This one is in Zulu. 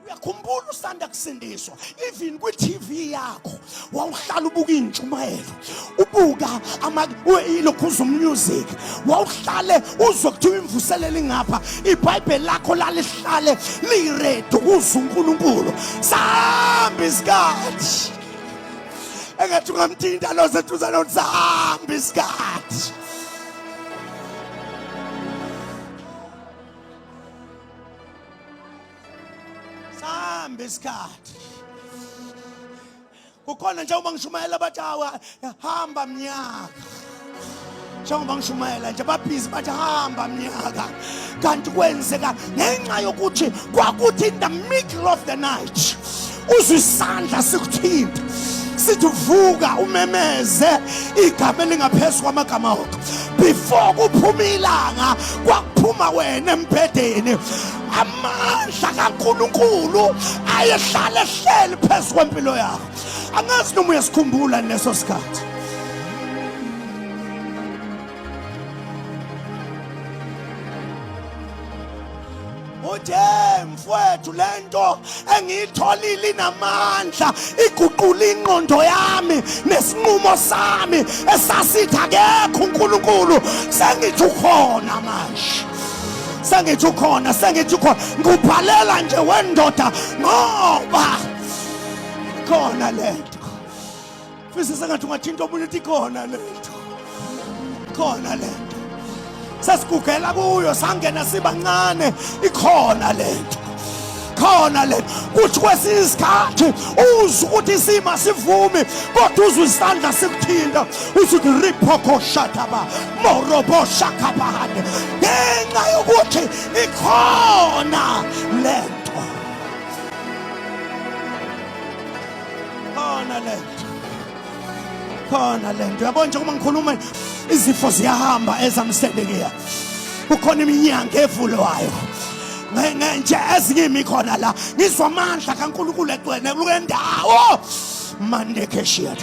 Uyakhumbula usanda kusindiswa, even kwi-TV yakho wawuhlala ubuka iy'ntshumayelo, ubuka ilokhuza umusic, wawuhlale uzwe kuthiwa imvuselelo ingapha, iBhayibheli lakho lalihlale liredi ukuze uNkulunkulu. Sahamba isikhathi engathi ungamthinta lo seduzane uthi sahamba isikhathi. Sahamba isikhathi. Kukhona njengoba ngishumayela bathi hawa hamba mnyaka. Njengoba ngishumayela nje babhizi bathi hamba mnyaka. Kanti kwenzeka ngenxa yokuthi kwakuthi in the middle of the night uzwe isandla sikuthinta sithi vuka umemeze igama elingaphezu kwamagama wonke. Before kuphuma ilanga kwakuphuma wena embhedeni. Amandla kaNkulunkulu ayehlala ehleli phezu kwempilo yakho. Angazi noma uyasikhumbula leso sikhathi. Uthe mfowethu, lento engiyitholile inamandla, iguqula ingqondo yami nesinqumo sami esasithi akekho uNkulunkulu, sengithi ukhona manje, sengithi ukhona, sengithi ukhona. Ngubhalela nje wendoda ngoba khona lento. Fisa sengathi ungathinta omunye uthi khona lento, khona lento. Sesigugela kuyo, sangena sibancane, ikhona lento, khona lento. Kuthi kwesinye isikhathi uzwe ukuthi isimo asivumi, kodwa uzwe isandla sikuthinta, usuthi riphoko shataba morobo shakabane, ngenxa yokuthi ikhona lento, khona lento, khona lento. Yabo nje uma ngikhuluma izifo ziyahamba ezamsebekiya, kukhona iminyango evulwayo nje ezingimi khona la, ngizwa amandla kaNkulunkulu egcwele kule ndawo. Mandekeshiya.